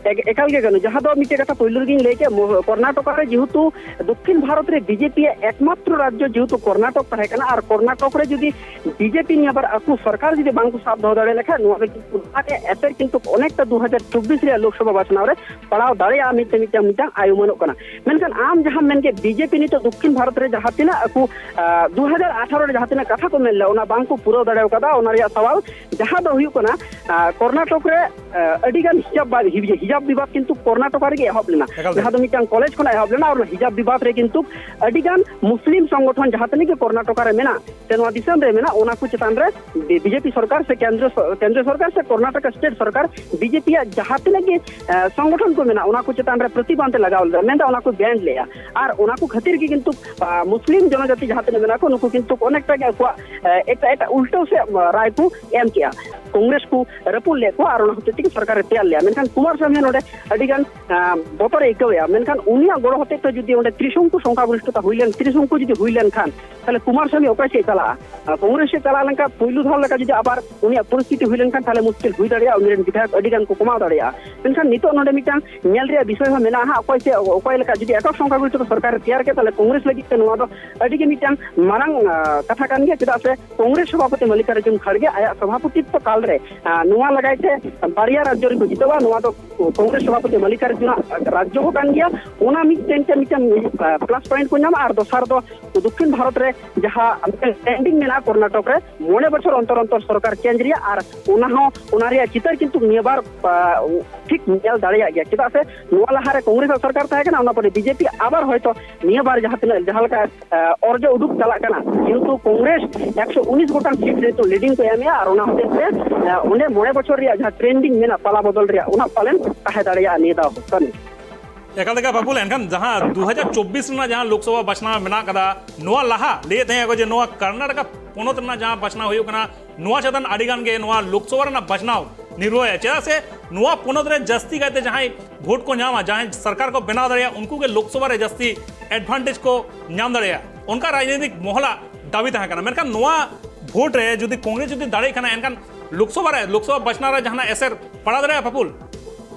ᱮᱠ- ᱮᱠᱟᱞ ᱜᱮ ᱜᱟᱱᱚᱜ, ᱡᱟᱦᱟᱸ ᱫᱚ ᱢᱤᱫᱴᱮᱡ ᱠᱟᱛᱷᱟ ᱯᱳᱭᱞᱳ ᱨᱮᱜᱤᱧ ᱞᱟᱹᱭ ᱠᱮᱫ, ᱢᱚ- ᱠᱚᱨᱱᱟᱴᱚᱠ ᱨᱮ ᱡᱮᱦᱮᱛᱩ ᱫᱚᱠᱠᱷᱤᱱ ᱵᱷᱟᱨᱚᱛ ᱨᱮ ᱵᱤᱡᱮᱯᱤ ᱭᱟᱜ ᱮᱠᱢᱟᱛᱨᱚ ᱨᱟᱡᱽᱡᱚ ᱡᱮᱦᱮᱛᱩ ᱠᱚᱨᱱᱟᱴᱚᱠ ᱛᱟᱦᱮᱸ ᱠᱟᱱᱟ, ᱟᱨ ᱠᱚᱨᱱᱟᱴᱚᱠ ᱨᱮ ᱡᱩᱫᱤ ᱵᱤᱡᱮᱯᱤ ᱱᱤᱭᱟᱹ ᱵᱟᱨ ᱟᱠᱚ ᱥᱚᱨᱠᱟᱨ ᱡᱩᱫᱤ ᱵᱟᱝ ᱠᱚ ᱥᱟᱵ ᱫᱚᱦᱚ ᱫᱟᱲᱮ ᱞᱮᱠᱷᱟᱱ, ᱱᱚᱣᱟ ᱫᱚ ᱠᱤᱱᱛᱩ ᱱᱚᱣᱟ ᱨᱮᱭᱟᱜ ᱮᱯᱷᱮᱠᱴ ᱠᱤᱱᱛᱩ ᱚᱱᱮᱠᱴᱟ ᱫᱩ ᱦᱟᱡᱟᱨ ᱪᱚᱵᱵᱤᱥ ᱨᱮᱭᱟᱜ ᱞᱳᱠᱥᱚᱵᱷᱟ ᱵᱟᱪᱷᱱᱟᱣ ᱨᱮ ᱯᱟᱲᱟᱣ ᱫᱟᱲᱮᱭᱟᱜᱼᱟ ᱢᱤᱫᱴᱮᱱ, ᱢᱤᱫᱴᱟᱝ, ᱢᱤᱫᱴᱟᱝ ᱟᱭᱩᱢᱟᱹᱱᱚᱜ ᱠᱟᱱᱟ᱾ ᱢᱮᱱᱠᱷᱟᱱ ᱟᱢ ᱡᱟᱦᱟᱸᱢ ᱢᱮᱱ ᱠᱮᱫ, ᱵᱤᱡᱮᱯᱤ ᱱᱤᱛᱚᱜ ᱫᱚᱠᱠᱷᱤᱱ ᱵᱷᱟᱨᱚᱛ ᱨᱮ ᱡᱟᱦᱟᱸ ᱛᱤᱱᱟᱹᱜ ᱟᱠᱚ, ᱟᱸ, ᱫᱩ ᱦᱟᱡᱟᱨ ᱟᱴᱷᱟᱨᱚ ᱨᱮ ᱡᱟᱦᱟᱸ ᱛᱤᱱᱟᱹᱜ ᱠᱟᱛᱷᱟ ᱠᱚ ᱢᱮᱱ ᱞᱮᱫᱟ, ᱚᱱᱟ ᱵᱟᱝ ᱠᱚ ᱯᱩᱨᱟᱹᱣ ᱫᱟᱲᱮ ᱠᱟᱫᱟ, ᱚᱱᱟ ᱨᱮᱭᱟᱜ ᱥᱟᱣᱟᱞ ᱡᱟᱦᱟᱸ ᱫᱚ ᱦᱩᱭᱩᱜ ᱠᱟᱱᱟ, ᱟᱸ, ᱠᱚᱨᱱᱟᱴᱚᱠ ᱨᱮ, ᱟᱸ, ᱟᱹᱰᱤᱜᱟᱱ ᱦᱤᱡᱟᱵ ᱵᱟ-, ᱦᱤᱡ-, ᱦᱤᱡᱟᱵ ᱵᱤᱵᱟᱫ ᱠᱤᱱᱛᱩ ᱠᱚᱨᱱᱟᱴᱚᱠ ᱨᱮᱜᱮ ᱮᱦᱚᱵ ᱞᱮᱱᱟ, ᱮᱠᱟᱞ ᱛᱮ᱾ ᱡᱟᱦᱟᱸ ᱫᱚ ᱢᱤᱫᱴᱟᱝ ᱠᱚᱞᱮᱡᱽ ᱠᱷᱚᱱᱟᱜ ᱮᱦᱚᱵ ᱞᱮᱱᱟ, ᱟᱨ ᱚᱱᱟ ᱦᱤᱡᱟᱵ ᱵᱤᱵᱟᱫ ᱨᱮ ᱠᱤᱱᱛᱩ ᱟᱹᱰᱤᱜᱟᱱ ᱢᱩᱥᱞᱤᱢ ᱥᱚᱝᱜᱚᱴᱷᱚᱱ ᱡᱟᱦᱟᱸ ᱛᱤᱱᱟᱹᱜ ᱜᱮ ᱠᱚᱨᱱᱟᱴᱚᱠ ᱨᱮ ᱢᱮᱱᱟᱜ ᱥᱮ ᱱᱚᱣᱟ ᱫᱤᱥᱚᱢ ᱨᱮ ᱢᱮᱱᱟᱜ, ᱚᱱᱟ ᱠᱚ ᱪᱮᱛᱟᱱ ᱨᱮ ᱵᱤ-, ᱵᱤᱡᱮᱯᱤ ᱥᱚᱨᱠᱟᱨ ᱥᱮ ᱠᱮᱱᱫᱨᱚ ᱥᱚ-, ᱠᱮᱱᱫᱨᱚ ᱥᱚᱨᱠᱟᱨ ᱥᱮ ᱠᱚᱨᱱᱟᱴᱚᱠ ᱥᱴᱮᱴ ᱥᱚᱨᱠᱟᱨ ᱵᱤᱡᱮᱯᱤ ᱭᱟᱜ ᱡᱟᱦᱟᱸ ᱛᱤᱱᱟᱹᱜ ᱜᱮ, ᱮ, ᱥᱚᱝᱜᱚᱴᱷᱚᱱ ᱠᱚ ᱢᱮᱱᱟᱜ, ᱚᱱᱟ ᱠᱚ ᱪᱮᱛᱟᱱ ᱨᱮ ᱯᱨᱚᱛᱤᱵᱟᱱᱫᱷ ᱮ ᱞᱟᱜᱟᱣ ᱞᱮᱫᱟ, ᱢᱮᱱᱫᱟ ᱚᱱᱟ ᱠᱚ ᱵᱮᱱᱰ ᱞᱮᱜᱼᱟ᱾ ᱟᱨ ᱚᱱᱟ ᱠᱚ ᱠᱷᱟᱹᱛᱤᱨ ᱜᱮ ᱠᱤᱱᱛᱩ, ᱟ, ᱢᱩᱥᱞᱤᱢ ᱡᱚᱱᱚᱡᱟᱛᱤ ᱡᱟᱦᱟᱸ ᱛᱤᱱᱟᱹᱜ ᱢᱮᱱᱟᱜ ᱠᱚ, ᱱᱩᱠᱩ ᱠᱤᱱᱛᱩ ᱚᱱᱮᱠᱴᱟ ᱜᱮ ᱟᱠᱚᱣᱟᱜ, ᱮ, ᱮᱴᱟᱜ ᱮᱴᱟᱜ ᱩᱞᱴᱟᱹᱣ ᱥᱮᱫ, ᱟ, ᱨᱟᱭ ᱠᱚ ᱮᱢ ᱠᱮᱜᱼᱟ᱾ ᱠᱚᱝᱜᱨᱮᱥ ᱠᱚ ᱨᱟᱹᱯᱩᱫ ᱞᱮᱫ ᱠᱚᱣᱟ ᱟᱨ ᱚᱱᱟ ᱦᱚᱛᱮᱡ ᱛᱮᱜᱮ ᱥᱚᱨᱠᱟᱨ ᱮ ᱛᱮᱭᱟᱨ ᱞᱮᱜᱼᱟ᱾ ᱢᱮᱱᱠᱷᱟᱱ ᱠᱩᱢᱟᱨ ᱥᱟᱢᱤ ᱱᱚᱰᱮ ᱟᱹᱰᱤᱜᱟᱱ, ᱟ, ᱵᱚᱛᱚᱨ ᱮ ᱟᱹᱭᱠᱟᱹᱣᱮᱜᱼᱟ᱾ ᱢᱮᱱᱠᱷᱟᱱ ᱩᱱᱤᱭᱟᱜ ᱜᱚᱲᱚ ᱦᱚᱛᱮᱡ ᱛᱮ ᱡᱩᱫᱤ ᱚᱸᱰᱮ ᱛᱨᱤᱥᱚᱝᱠᱩ ᱥᱚᱝᱠᱷᱟᱜᱚᱨᱤᱥᱴᱷᱚᱛᱟ ᱦᱩᱭ ᱞᱮᱱ, ᱛᱨᱤᱥᱚᱝᱠᱩ ᱡᱩᱫᱤ ᱦᱩᱭ ᱞᱮᱱᱠᱷᱟᱱ, ᱛᱟᱦᱞᱮ ᱠᱩᱢᱟᱨ ᱥᱟᱢᱤ ᱚᱠᱚᱭ ᱥᱮᱫ ᱪᱟᱞᱟᱜᱼᱟ? ᱟ, ᱠᱚᱝᱜᱨᱮᱥ ᱥᱮᱫ ᱪᱟᱞᱟᱣ ᱞᱮᱱᱠᱷᱟᱱ ᱯᱩᱭᱞᱩ ᱫᱷᱟᱣ ᱞᱮᱠᱟ ᱡᱩᱫᱤ ᱟᱵᱟᱨ ᱩᱱᱤᱭᱟᱜ ᱯᱚᱨᱤᱥᱛᱷᱤᱛᱤ ᱦᱩᱭ ᱞᱮᱱᱠᱷᱟᱱ, ᱛᱟᱦᱞᱮ ᱢᱩᱥᱠᱤᱞ ᱦᱩᱭ ᱫᱟᱲᱮᱭᱟᱜᱼᱟ, ᱩᱱᱤ ᱨᱮᱱ ᱵᱤᱫᱷᱟᱭᱚᱠ ᱟᱹᱰᱤ ᱜᱟᱱ ᱠᱚ ᱠᱚᱢᱟᱣ ᱫᱟᱲᱮᱭᱟᱜᱼᱟ᱾ ᱢᱮᱱᱠᱷᱟᱱ ᱱᱤᱛᱚᱜ ᱱᱚᱰᱮ ᱢᱤᱫᱴᱟᱝ ᱧᱮᱞ ᱨᱮᱭᱟᱜ ᱵᱤᱥᱚᱭ ᱦᱚᱸ ᱢᱮᱱᱟᱜᱼᱟ ᱦᱟᱸᱜ, ᱚᱠᱚᱭ ᱥᱮ ᱚᱠᱚᱭ ᱞᱮᱠᱟ ᱡᱩᱫᱤ ᱮᱴᱟᱜ ᱥᱚᱝᱠᱷᱟᱜᱚᱨᱤᱥᱴᱷᱚ ᱥᱚᱨᱠᱟᱨ ᱮ ᱛᱮᱭᱟᱨ ᱠᱮᱫ, ᱛᱟᱦᱞᱮ ᱠᱚᱝᱜᱨᱮᱥ ᱞᱟᱹᱜᱤᱫ ᱛᱮ ᱱᱚᱣᱟ ᱫᱚ ᱟᱹᱰᱤ ᱜᱮ ᱢᱤᱫᱴᱟᱝ ᱢᱟᱨᱟᱝ, ᱟ, ᱠᱟᱛᱷᱟ ᱠᱟᱱ ᱜᱮᱭᱟ᱾ ᱪᱮᱫᱟᱜ ᱥᱮ ᱠᱚᱝᱜᱨᱮᱥ ᱥᱚᱵᱷᱟᱯᱚᱛᱤ ᱢᱟᱞᱞᱤᱠᱟᱨᱡᱩᱱ ᱠᱷᱟᱲᱜᱮ ᱟᱭᱟᱜ ᱥᱚᱵᱷᱟᱯᱚᱛᱤᱛᱛᱚ ᱠᱟᱞ ᱨᱮ, ᱟ, ᱱᱚᱣᱟ ᱞᱟᱜᱟᱭ ᱛᱮ ᱵᱟᱨᱭᱟ ᱨᱟᱡᱽᱡᱚ ᱨᱮᱠᱚ ᱡᱤᱛᱟᱹᱣᱟ᱾ ᱱᱚᱣᱟ ᱫᱚ ᱠᱚᱝᱜᱨᱮᱥ ᱥᱚᱵᱷᱟᱯᱚᱛᱤ ᱢᱟᱞᱞᱤᱠᱟᱨᱡᱩᱱᱟᱜ ᱨᱟᱡᱽᱡᱚ ᱦᱚᱸ ᱠᱟᱱ ᱜᱮᱭᱟ᱾ ᱚᱱᱟ ᱢᱤᱫᱴᱮᱱ ᱛᱮ ᱢᱤᱫᱴᱮᱱ, ᱟ, ᱯᱞᱟᱥ ᱯᱚᱭᱮᱱᱴ ᱠᱚ ᱧᱟᱢᱟ᱾ ᱟᱨ ᱫᱚᱥᱟᱨ ᱫᱚ ᱫᱚᱠᱠᱷᱤᱱ ᱵᱷᱟᱨᱚᱛ ᱨᱮ ᱡᱟᱦᱟᱸ ᱢᱤᱫᱴᱮᱱ ᱴᱨᱮᱱᱰᱤᱝ ᱢᱮᱱᱟᱜᱼᱟ ᱠᱚᱨᱱᱟᱴᱚᱠ ᱨᱮ, ᱢᱚᱬᱮ ᱵᱚᱪᱷᱚᱨ ᱚᱱᱛᱚᱨ ᱚᱱᱛᱚᱨ ᱥᱚᱨᱠᱟᱨ ᱪᱮᱧᱡᱽ ᱨᱮᱭᱟᱜ, ᱟᱨ ᱚᱱᱟ ᱦᱚᱸ, ᱚᱱᱟ ᱨᱮᱭᱟᱜ ᱪᱤᱛᱟᱹᱨ ᱠᱤᱱᱛᱩ ᱱᱤᱭᱟᱹ ᱵᱟᱨ, ᱟ, ᱴᱷᱤᱠ ᱧᱮᱞ ᱫᱟᱲᱮᱭᱟᱜ ᱜᱮᱭᱟ᱾ ᱪᱮᱫᱟᱜ ᱥᱮ ᱱᱚᱣᱟ ᱞᱟᱦᱟᱨᱮ ᱠᱚᱝᱜᱨᱮᱥ ᱟᱜ ᱥᱚᱨᱠᱟᱨ ᱛᱟᱦᱮᱸ ᱠᱟᱱᱟ, ᱚᱱᱟ ᱯᱚᱨᱮ ᱵᱤᱡᱮᱯᱤ ᱟᱵᱟᱨ ᱦᱚᱭᱛᱚ ᱱᱤᱭᱟᱹ ᱵᱟᱨ ᱡᱟᱦᱟᱸ ᱛᱤᱱᱟᱹᱜ, ᱡᱟᱦᱟᱸ ᱞᱮᱠᱟ, ᱟ, ᱚᱨᱡᱚ ᱩᱰᱩᱠ ᱪᱟᱞᱟᱜ ᱠᱟᱱᱟ, ᱡᱮᱦᱮᱛᱩ ᱠᱚᱝᱜᱨᱮᱥ ᱮᱠᱥᱚ ᱩᱱᱤᱥ ᱜᱚᱴᱟᱝ ᱥᱤᱴ ᱨᱮ ᱱᱤᱛᱚᱜ ᱞᱤᱰᱤᱝ ᱠᱚ ᱮᱢᱮᱜᱼᱟ, ᱟᱨ ᱚᱱᱟ ᱦᱚᱛᱮᱡ ᱛᱮ, ᱟ, ᱚᱸᱰᱮ ᱢᱚᱬᱮ ᱵᱚᱪᱷᱚᱨ ᱨᱮᱭᱟᱜ ᱡᱟᱦᱟᱸ ᱴᱨᱮᱱᱰᱤᱝ ᱢᱮᱱᱟᱜ ᱯᱟᱞᱟ ᱵᱚᱫᱚᱞ ᱨᱮᱭᱟᱜ, ᱚᱱᱟ ᱯᱟᱞᱮᱱ ᱛᱟᱦᱮᱸ ᱫᱟᱲᱮᱭᱟᱜᱼᱟ ᱱᱤᱭᱟᱹ ᱫᱷᱟᱣ ᱦᱚᱸ᱾ ᱮᱠᱟᱞ ᱛᱮᱜᱮ ᱵᱟᱹᱵᱩᱞ, ᱮᱱᱠᱷᱟᱱ ᱡᱟᱦᱟᱸ ᱫᱩ ᱦᱟᱡᱟᱨ ᱪᱚᱵᱵᱤᱥ ᱨᱮᱱᱟᱜ ᱡᱟᱦᱟᱸ ᱞᱳᱠᱥᱚᱵᱷᱟ ᱵᱟᱪᱷᱱᱟᱣ ᱢᱮᱱᱟᱜ ᱠᱟᱫᱟ, ᱱᱚᱣᱟ ᱞᱟᱦᱟ ᱞᱟᱹᱭᱮᱫ ᱛᱟᱦᱮᱸ ᱠᱚ ᱡᱮ ᱱᱚᱣᱟ ᱠᱚᱨᱱᱟᱴᱚᱠᱟ ᱯᱚᱱᱚᱛ ᱨᱮᱱᱟᱜ ᱡᱟᱦᱟᱸ ᱵᱟᱪᱷᱱᱟᱣ ᱦᱩᱭᱩᱜ ᱠᱟᱱᱟ, ᱱᱚᱣᱟ ᱪᱮᱛᱟᱱ ᱟᱹᱰᱤ ᱜᱟᱱ ᱜᱮ ᱱᱚᱣᱟ ᱞᱳᱠᱥᱚᱵᱷᱟ ᱨᱮᱱᱟᱜ ᱵᱟᱪᱷᱱᱟᱣ ᱱᱤᱨᱵᱷᱚᱨ ᱟᱭᱟ᱾ ᱪᱮᱫᱟᱜ ᱥᱮ ᱱᱚᱣᱟ ᱯᱚᱱᱚᱛ ᱨᱮ ᱡᱟᱹᱥᱛᱤ ᱠᱟᱭᱛᱮ ᱡᱟᱦᱟᱸᱭ ᱵᱷᱳᱴ ᱠᱚ ᱧᱟᱢᱟ, ᱡᱟᱦᱟᱸᱭ ᱥᱚᱨᱠᱟᱨ ᱠᱚ ᱵᱮᱱᱟᱣ ᱫᱟᱲᱮᱭᱟᱜᱼᱟ, ᱩᱱᱠᱩ ᱜᱮ ᱞᱳᱠᱥᱚᱵᱷᱟ ᱨᱮ ᱡᱟᱹᱥᱛᱤ ᱮᱰᱵᱷᱟᱱᱴᱮᱡᱽ ᱠᱚ ᱧᱟᱢ ᱫᱟᱲᱮᱭᱟᱜᱼᱟ, ᱚᱱᱠᱟ ᱨᱟᱡᱽᱱᱳᱭᱛᱤᱠ ᱢᱚᱦᱚᱞᱟᱜ ᱫᱟᱹᱵᱤ ᱛᱟᱦᱮᱸ ᱠᱟᱱᱟ᱾ ᱢᱮᱱᱠᱷᱟᱱ ᱱᱚᱣᱟ ᱵᱷᱳᱴ ᱨᱮ ᱡᱩᱫᱤ ᱠᱚᱝᱜᱨᱮᱥ ᱡᱩᱫᱤ ᱫᱟᱲᱮᱜ ᱠᱟᱱᱟ, ᱮᱱᱠᱷᱟᱱ ᱞᱳᱠᱥᱚᱵᱷᱟ ᱨᱮ, ᱞᱳᱠᱥᱚᱵᱷᱟ ᱵᱟᱪᱷᱱᱟᱣ ᱨᱮ ᱡᱟᱦᱟᱱᱟᱜ ᱮᱥᱮᱨ ᱯᱟᱲᱟᱣ ᱫᱟᱲᱮᱭᱟᱜᱼᱟ, ᱯᱟᱯᱩᱞ?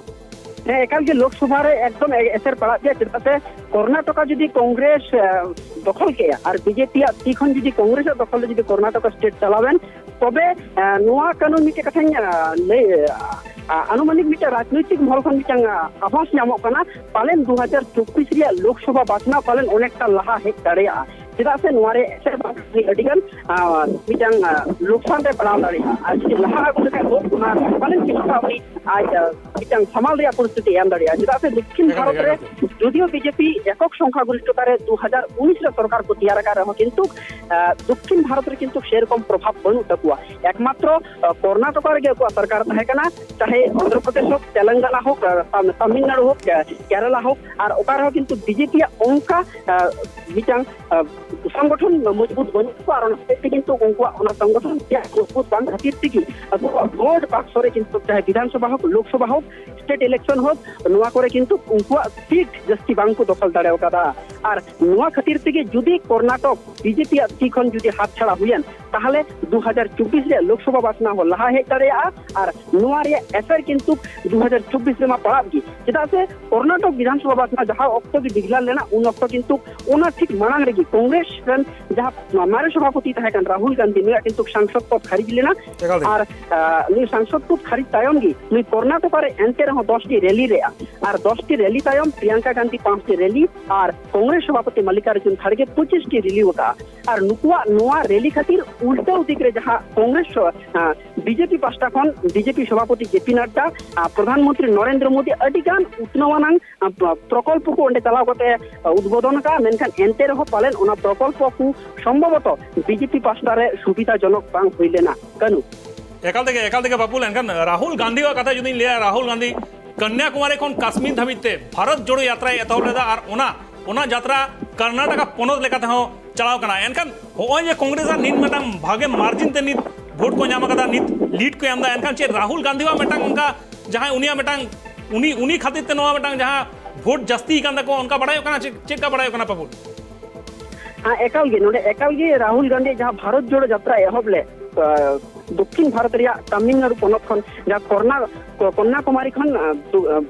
ᱦᱮᱸ, ᱮᱠᱟᱞ ᱜᱮ ᱞᱳᱠᱥᱚᱵᱷᱟ ᱨᱮ ᱮᱠᱫᱚᱢ ᱮ-, ᱮᱥᱮᱨ ᱯᱟᱲᱟᱜ ᱜᱮᱭᱟ᱾ ᱪᱮᱫᱟᱜ ᱥᱮ ᱠᱚᱨᱱᱟᱴᱚᱠᱟ ᱡᱩᱫᱤ ᱠᱚᱝᱜᱨᱮᱥ, ᱮ, ᱫᱚᱠᱷᱚᱞ ᱠᱮᱜᱼᱟ ᱟᱨ ᱵᱤᱡᱮᱯᱤᱭᱟᱜ ᱛᱤ ᱠᱷᱚᱱ ᱡᱩᱫᱤ ᱠᱚᱝᱜᱨᱮᱥᱟᱜ ᱫᱚᱠᱷᱚᱞ ᱨᱮ ᱡᱩᱫᱤ ᱠᱚᱨᱱᱟᱴᱚᱠᱟ ᱥᱴᱮᱴ ᱪᱟᱞᱟᱣᱮᱱ, ᱛᱚᱵᱮ, ᱮ, ᱱᱚᱣᱟ ᱠᱟᱹᱱᱩᱱ ᱢᱤᱫᱴᱮᱡ ᱠᱟᱛᱷᱟᱧ, ᱮ, ᱞᱟᱹᱭ, ᱮ, ᱟᱱᱩᱢᱟᱱᱤᱠ ᱢᱤᱫᱴᱮᱡ ᱨᱟᱡᱽᱱᱳᱭᱛᱤᱠ ᱢᱚᱦᱚᱞ ᱠᱷᱚᱱ ᱢᱤᱫᱴᱟᱝ, ᱮ, ᱟᱵᱷᱟᱥ ᱧᱟᱢᱚᱜ ᱠᱟᱱᱟ, ᱯᱟᱞᱮᱱ ᱫᱩ ᱦᱟᱡᱟᱨ ᱪᱚᱵᱵᱤᱥ ᱨᱮᱭᱟᱜ ᱞᱳᱠᱥᱚᱵᱷᱟ ᱵᱟᱪᱷᱱᱟᱣ ᱯᱟᱞᱮᱱ ᱚᱱᱮᱠᱴᱟ ᱞᱟᱦᱟ ᱦᱮᱡ ᱫᱟᱲᱮᱭᱟᱜᱼᱟ᱾ ᱪᱮᱫᱟᱜ ᱥᱮ ᱱᱚᱣᱟ ᱨᱮ ᱮᱥᱮᱨ ᱵᱟᱝ ᱟᱹᱰᱤ ᱜᱟᱱ, ᱟ, ᱢᱤᱫᱴᱟᱝ, ᱟ, ᱞᱳᱠᱥᱟᱱ ᱨᱮ ᱯᱟᱲᱟᱣ ᱫᱟᱲᱮᱭᱟᱜᱼᱟ᱾ ᱟᱨ ᱡᱩᱫᱤ ᱞᱟᱦᱟ ᱟᱹᱜᱩ ᱞᱮᱠᱷᱟᱱ ᱵᱷᱳᱴ, ᱚᱱᱟ ᱯᱟᱞᱮᱱ ᱪᱮᱫ ᱞᱮᱠᱟ ᱩᱱᱤ ᱟᱡ, ᱟ, ᱢᱤᱫᱴᱟᱝ ᱥᱟᱢᱟᱞ ᱨᱮᱭᱟᱜ ᱯᱚᱨᱤᱥᱛᱷᱤᱛᱤ ᱮᱢ ᱫᱟᱲᱮᱭᱟᱜᱼᱟ᱾ ᱪᱮᱫᱟᱜ ᱥᱮ ᱫᱚᱠᱠᱷᱤᱱ ᱮᱠᱟᱞ ᱵᱷᱟᱨᱚᱛ ᱛᱮᱜᱮ, ᱨᱮ ᱮᱠᱟᱞ ᱛᱮᱜᱮ᱾ ᱡᱩᱫᱤᱭᱳ ᱵᱤᱡᱮᱯᱤ ᱮᱠᱚᱠ ᱥᱚᱝᱠᱷᱟ ᱜᱚᱨᱤᱥᱴᱷᱚᱛᱟ ᱨᱮ ᱫᱩ ᱦᱟᱡᱟᱨ ᱩᱱᱤᱥ ᱨᱮ ᱥᱚᱨᱠᱟᱨ ᱠᱚ ᱛᱮᱭᱟᱨ ᱟᱠᱟᱫ ᱨᱮᱦᱚᱸ, ᱠᱤᱱᱛᱩ, ᱟ, ᱫᱚᱠᱠᱷᱤᱱ ᱵᱷᱟᱨᱚᱛ ᱨᱮ ᱠᱤᱱᱛᱩ ᱥᱮᱨᱚᱠᱚᱢ ᱯᱨᱚᱵᱷᱟᱵᱽ ᱵᱟᱹᱱᱩᱜ ᱛᱟᱠᱚᱣᱟ᱾ ᱮᱠᱢᱟᱛᱨᱚ, ᱟ, ᱠᱚᱨᱱᱟᱴᱚᱠᱟ ᱨᱮᱜᱮ ᱟᱠᱚᱣᱟᱜ ᱥᱚᱨᱠᱟᱨ ᱛᱟᱦᱮᱸ ᱠᱟᱱᱟ, ᱪᱟᱦᱮ ᱚᱱᱫᱷᱨᱚ ᱯᱨᱚᱫᱮᱥ ᱦᱳᱠ, ᱛᱮᱞᱮᱝᱜᱟᱱᱟ ᱦᱳᱠ, ᱟ, ᱛᱟᱢ-, ᱛᱟᱢᱤᱞᱱᱟᱲᱩ ᱦᱳᱠ, ᱟ, ᱠᱮᱨᱟᱞᱟ ᱦᱳᱠ, ᱟᱨ ᱚᱠᱟ ᱨᱮᱦᱚᱸ ᱠᱤᱱᱛᱩ ᱵᱤᱡᱮᱯᱤᱭᱟᱜ ᱚᱱᱠᱟ, ᱟ, ᱢᱤᱫᱴᱟᱝ, ᱟ, ᱥᱚᱝᱜᱚᱴᱷᱚᱱ ᱢᱚᱡᱽᱵᱩᱛ ᱵᱟᱹᱱᱩᱜ ᱛᱟᱠᱚᱣᱟ᱾ ᱟᱨ ᱚᱱᱟ ᱦᱚᱛᱮᱡ ᱛᱮ ᱠᱤᱱᱛᱩ ᱩᱱᱠᱩᱣᱟᱜ ᱚᱱᱟ ᱥᱚᱝᱜᱚᱴᱷᱚᱱ ᱨᱮᱭᱟᱜ ᱢᱚᱡᱽᱵᱩᱛ ᱵᱟᱝ ᱠᱷᱟᱹᱛᱤᱨ ᱛᱮᱜᱮ ᱟᱠᱚᱣᱟᱜ ᱵᱷᱳᱴ ᱵᱟᱠᱥᱚ ᱨᱮ ᱠᱤᱱᱛᱩ ᱪᱟᱦᱮ ᱵᱤᱫᱷᱟᱱ ᱥᱚᱵᱷᱟ ᱦᱳᱠ, ᱞᱳᱠᱥᱚᱵᱷᱟ ᱦᱳᱠ, ᱥᱴᱮᱴ ᱤᱞᱮᱠᱥᱚᱱ ᱦᱳᱠ, ᱱᱚᱣᱟ ᱠᱚᱨᱮ ᱠᱤᱱᱛᱩ ᱩᱱᱠᱩᱣᱟᱜ ᱥᱤᱴ ᱡᱟᱹᱥᱛᱤ ᱵᱟᱝ ᱠᱚ ᱫᱚᱠᱷᱚᱞ ᱫᱟᱲᱮ ᱟᱠᱟᱫᱟ᱾ ᱟᱨ ᱱᱚᱣᱟ ᱠᱷᱟᱹᱛᱤᱨ ᱛᱮᱜᱮ ᱡᱩᱫᱤ ᱠᱚᱨᱱᱟᱴᱚᱠ ᱵᱤᱡᱮᱯᱤᱭᱟᱜ ᱛᱤ ᱠᱷᱚᱱ ᱡᱩᱫᱤ ᱦᱟᱛ ᱪᱷᱟᱲᱟ ᱦᱩᱭᱮᱱ, ᱛᱟᱦᱚᱞᱮ ᱫᱩ ᱦᱟᱡᱟᱨ ᱪᱚᱵᱵᱤᱥ ᱨᱮᱭᱟᱜ ᱞᱳᱠᱥᱚᱵᱷᱟ ᱵᱟᱪᱷᱱᱟᱣ ᱦᱚᱸ ᱞᱟᱦᱟ ᱦᱮᱡ ᱫᱟᱲᱮᱭᱟᱜᱼᱟ᱾ ᱟᱨ ᱱᱚᱣᱟ ᱨᱮᱭᱟᱜ ᱮᱥᱮᱨ ᱠᱤᱱᱛᱩ ᱫᱩ ᱦᱟᱡᱟᱨ ᱪᱚᱵᱵᱤᱥ ᱨᱮᱢᱟ ᱯᱟᱲᱟᱜ ᱜᱮ᱾ ᱪᱮᱫᱟᱜ ᱥᱮ ᱠᱚᱨᱱᱟᱴᱚᱠ ᱵᱤᱫᱷᱟᱱ ᱥᱚᱵᱷᱟ ᱵᱟᱪᱷᱱᱟᱣ ᱡᱟᱦᱟᱸ ᱚᱠᱛᱚ ᱜᱮ ᱰᱤᱠᱞᱮᱭᱟᱨ ᱞᱮᱱᱟ, ᱩᱱ ᱚᱠᱛᱚ ᱠᱤᱱᱛᱩ ᱚᱱᱟ ᱴᱷᱤᱠ ᱢᱟᱲᱟᱝ ᱨᱮᱜᱮ ᱠᱚᱝᱜᱨᱮᱥ ᱨᱮᱱ ᱡᱟᱦᱟᱸ ᱢᱟᱨᱮ ᱥᱚᱵᱷᱟᱯᱚᱛᱤ ᱛᱟᱦᱮᱸ ᱠᱟᱱ ᱨᱟᱦᱩᱞ ᱜᱟᱱᱫᱷᱤ, ᱱᱩᱭᱟᱜ ᱠᱤᱱᱛᱩ ᱥᱟᱝᱥᱚᱫ ᱯᱚᱫ ᱠᱷᱟᱨᱤᱡ ᱞᱮᱱᱟ᱾ ᱮᱠᱟᱞ ᱜᱮ᱾ ᱟᱨ, ᱟ, ᱱᱩᱭ ᱥᱟᱝᱥᱚᱫ ᱯᱚᱫ ᱠᱷᱟᱨᱤᱡ ᱛᱟᱭᱚᱢ ᱜᱮ ᱱᱩᱭ ᱠᱚᱨᱱᱟᱴᱚᱠᱟ ᱨᱮ ᱮᱱᱛᱮ ᱨᱮᱦᱚᱸ ᱫᱚᱥ ᱴᱤ ᱨᱮᱞᱤ ᱨᱮᱭᱟᱜ, ᱟᱨ ᱫᱚᱥ ᱴᱤ ᱨᱮᱞᱤ ᱛᱟᱭᱚᱢ ᱯᱨᱤᱭᱟᱝᱠᱟ ᱜᱟᱱᱫᱷᱤ ᱯᱟᱸᱪ ᱴᱤ ᱨᱮᱞᱤ ᱟᱨ ᱠᱚᱝᱜᱨᱮᱥ ᱥᱚᱵᱷᱟᱯᱚᱛᱤ ᱢᱟᱞᱞᱤᱠᱟᱨᱡᱩᱱ ᱠᱷᱟᱲᱜᱮ ᱯᱚᱸᱪᱤᱥ ᱴᱤ ᱨᱮᱞᱤ ᱟᱠᱟᱫᱼᱟ᱾ ᱟᱨ ᱱᱩᱠᱩᱣᱟᱜ ᱱᱚᱣᱟ ᱨᱮᱞᱤ ᱠᱷᱟᱹᱛᱤᱨ ᱩᱞᱴᱟᱹᱣ ᱫᱤᱠ ᱨᱮ ᱡᱟᱦᱟᱸ ᱠᱚᱝᱜᱨᱮᱥ, ᱟ, ᱵᱤᱡᱮᱯᱤ ᱯᱟᱥᱴᱟ ᱠᱷᱚᱱ ᱵᱤᱡᱮᱯᱤ ᱥᱚᱵᱷᱟᱯᱚᱛᱤ ᱡᱮ ᱯᱤ ᱱᱟᱰᱰᱟ, ᱟ, ᱯᱨᱚᱫᱷᱟᱱ ᱢᱚᱱᱛᱨᱤ ᱱᱚᱨᱮᱱᱫᱨᱚ ᱢᱳᱫᱤ ᱟᱹᱰᱤ ᱜᱟᱱ ᱩᱛᱱᱟᱹᱣ ᱟᱱᱟᱝ, ᱟ, ᱯᱨᱚᱠᱚᱞᱯᱚ ᱠᱚ ᱚᱸᱰᱮ ᱪᱟᱞᱟᱣ ᱠᱟᱛᱮ, ᱟ, ᱩᱫᱵᱳᱫᱚᱱ ᱟᱠᱟᱫᱼᱟ᱾ ᱢᱮᱱᱠᱷᱟᱱ ᱮᱱᱛᱮ ᱨᱮᱦᱚᱸ ᱯᱟᱞᱮᱱ ᱚᱱᱟ ᱯᱨᱚᱠᱚᱞᱯᱚ ᱠᱚ ᱥᱚᱢᱵᱷᱚᱵᱚᱛᱚ ᱵᱤᱡᱮᱯᱤ ᱯᱟᱥᱴᱟ ᱨᱮ ᱥᱩᱵᱤᱫᱷᱟ ᱡᱚᱱᱚᱠ ᱵᱟᱝ ᱦᱩᱭ ᱞᱮᱱᱟ᱾ ᱠᱟᱹᱱᱩ᱾ ᱮᱠᱟᱞ ᱛᱮᱜᱮ, ᱮᱠᱟᱞ ᱛᱮᱜᱮ ᱵᱟᱹᱵᱩᱞ᱾ ᱮᱱᱠᱷᱟᱱ ᱨᱟᱦᱩᱞ ᱜᱟᱱᱫᱷᱤᱭᱟᱜ ᱠᱟᱛᱷᱟ ᱡᱩᱫᱤᱧ ᱞᱟᱹᱭᱟ, ᱨᱟᱦᱩᱞ ᱜᱟᱱᱫᱷᱤ ᱠᱚᱱᱱᱟᱠᱩᱢᱟᱨᱤ ᱠᱷᱚᱱ ᱠᱟᱥᱢᱤᱨ ᱫᱷᱟᱹᱵᱤᱡ ᱛᱮ ᱵᱷᱟᱨᱚᱛ ᱡᱳᱲᱳ ᱭᱟᱛᱨᱟᱭ ᱮᱛᱚᱦᱚᱵ ᱞᱮᱫᱟ ᱟᱨ ᱚᱱᱟ, ᱚᱱᱟ ᱡᱟᱛᱨᱟ ᱠᱚᱨᱱᱟᱴᱚᱠᱟ ᱯᱚᱱᱚᱛ ᱞᱮᱠᱟ ᱛᱮᱦᱚᱸ ᱪᱟᱞᱟᱣ ᱠᱟᱱᱟ᱾ ᱮᱱᱠᱷᱟᱱ ᱦᱚᱸᱜᱼᱚᱭ ᱡᱮ ᱠᱚᱝᱜᱨᱮᱥ ᱟᱜ ᱱᱤᱛ ᱢᱤᱫᱴᱟᱝ ᱵᱷᱟᱜᱮ ᱢᱟᱨᱡᱤᱱ ᱛᱮ ᱱᱤᱛ ᱵᱷᱳᱴ ᱠᱚ ᱧᱟᱢ ᱟᱠᱟᱫᱟ, ᱱᱤᱛ ᱞᱤᱰ ᱠᱚ ᱮᱢ ᱮᱫᱟ, ᱮᱱᱠᱷᱟᱱ ᱪᱮᱫ ᱨᱟᱦᱩᱞ ᱜᱟᱱᱫᱷᱤᱣᱟᱜ ᱢᱤᱫᱴᱟᱝ ᱚᱱᱠᱟ ᱡᱟᱦᱟᱸᱭ ᱩᱱᱤᱭᱟᱜ ᱢᱤᱫᱴᱟᱝ, ᱩᱱᱤ, ᱩᱱᱤ ᱠᱷᱟᱹᱛᱤᱨ ᱛᱮ ᱱᱚᱣᱟ ᱢᱤᱫᱴᱟᱝ ᱡᱟᱦᱟᱸ ᱵᱷᱳᱴ ᱡᱟᱹᱥᱛᱤ ᱟᱠᱟᱱ ᱛᱟᱠᱚᱣᱟ, ᱚᱱᱠᱟ ᱵᱟᱲᱟᱭᱚᱜ ᱠᱟᱱᱟ? ᱪᱮᱫ, ᱪᱮᱫ ᱞᱮᱠᱟ ᱵᱟᱲᱟᱭᱚᱜ ᱠᱟᱱᱟ ᱯᱟᱯᱩ? ᱦᱮᱸ, ᱮᱠᱟᱞ ᱜᱮ᱾ ᱱᱚᱰᱮ ᱮᱠᱟᱞ ᱜᱮ ᱨᱟᱦᱩᱞ ᱜᱟᱱᱫᱷᱤ ᱡᱟᱦᱟᱸ ᱵᱷᱟᱨᱚᱛ ᱡᱳᱲᱳ ᱡᱟᱛᱨᱟ ᱮᱦᱚᱵ ᱞᱮᱫ, ᱟ, ᱫᱚᱠᱠᱷᱤᱱ ᱵᱷᱟᱨᱚᱛ ᱨᱮᱭᱟᱜ ᱛᱟᱢᱤᱞᱱᱟᱲᱩ ᱯᱚᱱᱚᱛ ᱠᱷᱚᱱ ᱡᱟᱦᱟᱸ ᱠᱚᱨᱱᱟ-, ᱠᱚ-, ᱠᱚᱱᱱᱟᱠᱩᱢᱟᱨᱤ ᱠᱷᱚᱱ, ᱟ, ᱫᱩ-, ᱟ,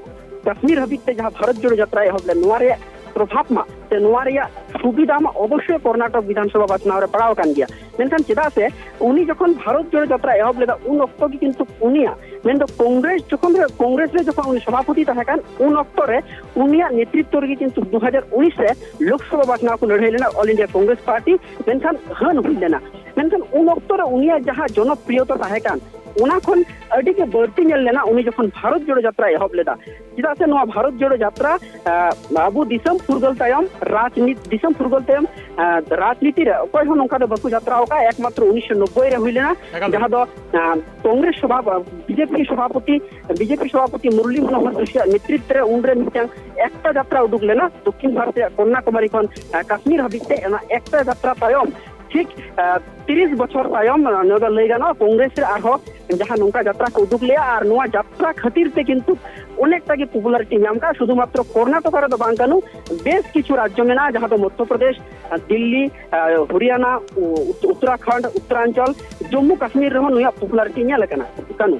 ᱠᱟᱥᱢᱤᱨ ᱦᱟᱹᱵᱤᱡ ᱛᱮ ᱡᱟᱦᱟᱸ ᱵᱷᱟᱨᱚᱛ ᱡᱳᱲᱳ ᱡᱟᱛᱨᱟ ᱮᱦᱚᱵ ᱞᱮᱱ, ᱱᱚᱣᱟ ᱨᱮᱭᱟᱜ ᱯᱨᱚᱵᱷᱟᱵᱽ ᱢᱟ ᱥᱮ ᱱᱚᱣᱟ ᱨᱮᱭᱟᱜ ᱥᱩᱵᱤᱫᱷᱟ ᱢᱟ ᱚᱵᱚᱥᱥᱳᱭ ᱠᱚᱨᱱᱟᱴᱚᱠ ᱵᱤᱫᱷᱟᱱ ᱥᱚᱵᱷᱟ ᱵᱟᱪᱷᱱᱟᱣ ᱨᱮ ᱯᱟᱲᱟᱣ ᱟᱠᱟᱱ ᱜᱮᱭᱟ᱾ ᱢᱮᱱᱠᱷᱟᱱ ᱪᱮᱫᱟᱜ ᱥᱮ ᱩᱱᱤ ᱡᱚᱠᱷᱚᱱ ᱵᱷᱟᱨᱚᱛ ᱡᱳᱲᱳ ᱡᱟᱛᱨᱟ ᱮᱦᱚᱵ ᱞᱮᱫᱟ, ᱩᱱ ᱚᱠᱛᱚ ᱜᱮ ᱠᱤᱱᱛᱩ ᱩᱱᱤᱭᱟᱜ, ᱢᱮᱱᱫᱚ ᱠᱚᱝᱜᱨᱮᱥ ᱡᱚᱠᱷᱚᱱ ᱨᱮ, ᱠᱚᱝᱜᱨᱮᱥ ᱨᱮ ᱡᱚᱠᱷᱚᱱ ᱩᱱᱤ ᱥᱚᱵᱷᱟᱯᱚᱛᱤ ᱛᱟᱦᱮᱸ ᱠᱟᱱ, ᱩᱱ ᱚᱠᱛᱚ ᱨᱮ ᱩᱱᱤᱭᱟᱜ ᱱᱮᱛᱨᱤᱛᱵ ᱨᱮᱜᱮ ᱠᱤᱱᱛᱩ ᱫᱩ ᱦᱟᱡᱟᱨ ᱩᱱᱤᱥ ᱨᱮ ᱞᱳᱠᱥᱚᱵᱷᱟ ᱵᱟᱪᱷᱱᱟᱣ ᱠᱚ ᱞᱟᱹᱲᱦᱟᱹᱭ ᱞᱮᱱᱟ, ᱚᱞ ᱤᱱᱰᱤᱭᱟ ᱠᱚᱝᱜᱨᱮᱥ ᱯᱟᱨᱴᱤ, ᱢᱮᱱᱠᱷᱟᱱ ᱦᱟᱹᱱ ᱦᱩᱭ ᱞᱮᱱᱟ᱾ ᱢᱮᱱᱠᱷᱟᱱ ᱩᱱ ᱚᱠᱛᱚ ᱨᱮ ᱩᱱᱤᱭᱟᱜ ᱡᱟᱦᱟᱸ ᱡᱚᱱᱚᱯᱨᱤᱭᱚᱛᱟ ᱛᱟᱦᱮᱸ ᱠᱟᱱ, ᱚᱱᱟ ᱠᱷᱚᱱ ᱟᱹᱰᱤ ᱜᱮ ᱵᱟᱹᱲᱛᱤ ᱧᱮᱞ ᱞᱮᱱᱟ ᱩᱱᱤ ᱡᱚᱠᱷᱚᱱ ᱵᱷᱟᱨᱚᱛ ᱡᱳᱲᱳ ᱡᱟᱛᱨᱟ ᱮᱦᱚᱵ ᱞᱮᱫᱟ᱾ ᱪᱮᱫᱟᱜ ᱥᱮ ᱱᱚᱣᱟ ᱵᱷᱟᱨᱚᱛ ᱡᱳᱲᱳ ᱡᱟᱛᱨᱟ, ᱟᱸ, ᱟᱵᱚ ᱫᱤᱥᱚᱢ ᱯᱷᱩᱨᱜᱟᱹᱞ ᱛᱟᱭᱚᱢ, ᱨᱟᱡᱽᱱᱤᱛ-, ᱫᱤᱥᱚᱢ ᱯᱷᱩᱨᱜᱟᱹᱞ ᱛᱟᱭᱚᱢ, ᱟᱸ, ᱨᱟᱡᱽᱱᱤᱛᱤ ᱨᱮ ᱚᱠᱚᱭ ᱦᱚᱸ ᱱᱚᱝᱠᱟ ᱫᱚ ᱵᱟᱠᱚ ᱡᱟᱛᱨᱟ ᱟᱠᱟᱫᱼᱟ, ᱮᱠᱢᱟᱛᱨᱚ ᱩᱱᱤᱥᱥᱚ ᱱᱚᱵᱵᱳᱭ ᱨᱮ ᱦᱩᱭ ᱞᱮᱱᱟ, ᱮᱠᱟᱞ᱾ ᱡᱟᱦᱟᱸ ᱫᱚ, ᱟᱸ, ᱠᱚᱝᱜᱨᱮᱥ ᱥᱚᱵᱷᱟ-, ᱵᱤᱡᱮᱯᱤ ᱥᱚᱵᱷᱟᱯᱚᱛᱤ, ᱵᱤᱡᱮᱯᱤ ᱥᱚᱵᱷᱟᱯᱚᱛᱤ ᱢᱩᱨᱞᱤ ᱢᱚᱱᱳᱦᱚᱨ ᱡᱳᱥᱤᱭᱟᱜ ᱱᱮᱛᱨᱤᱛᱵ ᱨᱮ ᱩᱱᱨᱮ ᱢᱤᱫᱴᱟᱝ ᱮᱠᱛᱟ ᱡᱟᱛᱨᱟ ᱩᱰᱩᱠ ᱞᱮᱱᱟ, ᱫᱚᱠᱠᱷᱤᱱ ᱵᱷᱟᱨᱚᱛ ᱨᱮᱭᱟᱜ ᱠᱚᱱᱱᱟᱠᱩᱢᱟᱨᱤ ᱠᱷᱚᱱ, ᱟᱸ, ᱠᱟᱥᱢᱤᱨ ᱦᱟᱹᱵᱤᱡ ᱛᱮ᱾ ᱚᱱᱟ ᱮᱠᱛᱟ ᱡᱟᱛᱨᱟ ᱛᱟᱭᱚᱢ ᱴᱷᱤᱠ, ᱟᱸ, ᱛᱤᱨᱤᱥ ᱵᱚᱪᱷᱚᱨ ᱛᱟᱭᱚᱢ, ᱟᱸ, ᱱᱚᱣᱟ ᱫᱚ ᱞᱟᱹᱭ ᱜᱟᱱᱚᱜᱼᱟ, ᱠᱚᱝᱜᱨᱮᱥ ᱨᱮ ᱟᱨᱦᱚᱸ ᱡᱟᱦᱟᱸ ᱱᱚᱝᱠᱟ ᱡᱟᱛᱨᱟ ᱠᱚ ᱩᱰᱩᱠ ᱞᱮᱜᱼᱟ, ᱟᱨ ᱱᱚᱣᱟ ᱡᱟᱛᱨᱟ ᱠᱷᱟᱹᱛᱤᱨ ᱛᱮ ᱠᱤᱱᱛᱩ ᱚᱱᱮᱠᱴᱟ ᱜᱮ popularity ᱧᱟᱢ ᱠᱟᱜᱼᱟ᱾ ᱥᱩᱫᱷᱩ ᱢᱟᱛᱨᱚ ᱠᱚᱨᱱᱟᱴᱚᱠ ᱨᱮᱫᱚ ᱵᱟᱝ ᱠᱟᱱᱩ, ᱵᱮᱥ ᱠᱤᱪᱷᱩ ᱨᱟᱡᱽᱡᱚ ᱢᱮᱱᱟᱜᱼᱟ, ᱡᱟᱦᱟᱸ ᱫᱚ ᱢᱚᱫᱽᱫᱷᱚ ᱯᱨᱚᱫᱮᱥ, ᱟᱸ, ᱫᱤᱞᱞᱤ, ᱟᱸ, ᱦᱚᱨᱤᱭᱟᱱᱟ, ᱩ-, ᱩᱛ-, ᱩᱛᱛᱚᱨᱟᱠᱷᱚᱸᱰ, ᱩᱛᱛᱚᱨᱟᱧᱪᱚᱞ, ᱡᱚᱢᱢᱩ ᱠᱟᱥᱢᱤᱨ ᱨᱮᱦᱚᱸ ᱱᱩᱭᱟᱜ popularity ᱧᱮᱞ ᱟᱠᱟᱱᱟ᱾ ᱠᱟᱱᱩ᱾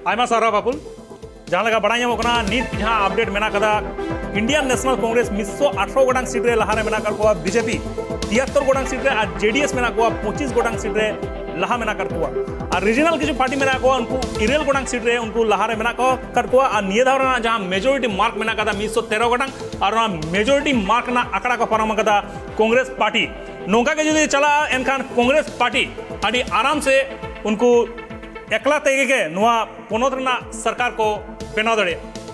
ᱟᱭᱢᱟ ᱥᱟᱨᱦᱟᱣ ᱵᱟᱵᱩᱞ᱾ ᱡᱟᱦᱟᱸ ᱞᱮᱠᱟ ᱵᱟᱲᱟᱭ ᱧᱟᱢᱚᱜ ᱠᱟᱱᱟ, ᱱᱤᱛ ᱡᱟᱦᱟᱸ update ᱢᱮᱱᱟᱜ ᱠᱟᱫᱟ, Indian National Congress ᱢᱤᱫᱥᱚ ᱟᱴᱷᱨᱚ ᱜᱚᱴᱟᱝ seat ᱨᱮ ᱞᱟᱦᱟ ᱨᱮ ᱢᱮᱱᱟᱜ ᱟᱠᱟᱫ ᱠᱚᱣᱟ ᱵᱤᱡᱮᱯᱤ, ᱛᱤᱭᱟᱛᱛᱚᱨ ᱜᱚᱴᱟᱝ seat ᱨᱮ, ᱟᱨ ᱡᱮᱰᱤᱮᱥ ᱢᱮᱱᱟᱜ ᱠᱚᱣᱟ ᱯᱚᱸᱪᱤᱥ ᱜᱚᱴᱟᱝ seat ᱨᱮ ᱞᱟᱦᱟ ᱢᱮᱱᱟᱜ ᱟᱠᱟᱫ ᱠᱚᱣᱟ᱾ ᱟᱨ regional ᱠᱤᱪᱷᱩ party ᱢᱮᱱᱟᱜ ᱠᱚᱣᱟ, ᱩᱱᱠᱩ ᱤᱨᱟᱹᱞ ᱜᱚᱴᱟᱝ seat ᱨᱮ ᱩᱱᱠᱩ ᱞᱟᱦᱟ ᱨᱮ ᱢᱮᱱᱟᱜ ᱠᱚ, ᱟᱠᱟᱫ ᱠᱚᱣᱟ᱾ ᱟᱨ ᱱᱤᱭᱟᱹ ᱫᱷᱟᱣ ᱨᱮᱱᱟᱜ ᱡᱟᱦᱟᱸ majority mark ᱢᱮᱱᱟᱜ ᱠᱟᱫᱟ ᱢᱤᱫᱥᱚ ᱛᱮᱨᱚ ᱜᱚᱴᱟᱝ, ᱟᱨ ᱚᱱᱟ majority mark ᱨᱮᱱᱟᱜ ᱟᱠᱷᱲᱟ ᱠᱚ ᱯᱟᱨᱚᱢ ᱟᱠᱟᱫᱟ ᱠᱚᱝᱜᱨᱮᱥ party᱾ ᱱᱚᱝᱠᱟ ᱜᱮ ᱡᱩᱫᱤ ᱪᱟᱞᱟᱜᱼᱟ, ᱮᱱᱠᱷᱟᱱ ᱠᱚᱝᱜᱨᱮᱥ party ᱟᱹᱰᱤ ᱟᱨᱟᱢ ᱥᱮ ᱩᱱᱠᱩ ᱮᱠᱞᱟ ᱛᱮᱜᱮ ᱜᱮ ᱱᱚᱣᱟ ᱯᱚᱱᱚᱛ ᱨᱮᱱᱟᱜ ᱥᱚᱨᱠᱟᱨ ᱠᱚ ᱵᱮᱱᱟᱣ ᱫᱟᱲᱮᱭᱟᱜᱼᱟ᱾